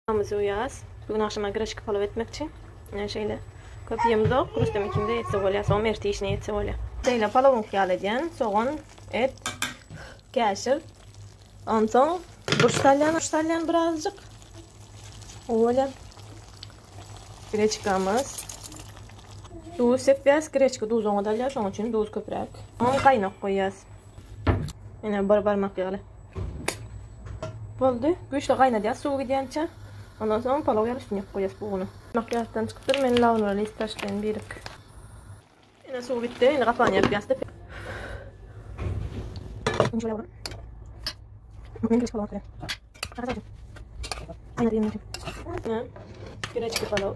Ýagymyzy guýýas. Bu gün agşama greçka palaw etmekçi. Ine şeýle. Köp iýemzok. Rüstem ikimize ýetse bolýar. Soňam ertir işine ýetse bolýar. Şeýle palawyňky ýaly edýän. Sogan, et, käşir. Onsoň burç salýan, burç salýan birazjyk. Gowy bolýar. Greçkamyz. Duz sepýäs. Greçka duz oňat alýar, şonuň üçin duz köpräk. Soň gaýnak goýýas. Ine bir barmak ýaly. Boldy. Güýçli gaýnadýas suwy gidýänçä. Ondan soň palaw ýaly üstüne ýapyp goýýas buguny. Barmak ýatdan çykypdyr. Men lawra list taşlaýyn birik. Ine suwy bitdi. Indi gapagyny ýapýas-da. Greçka palaw.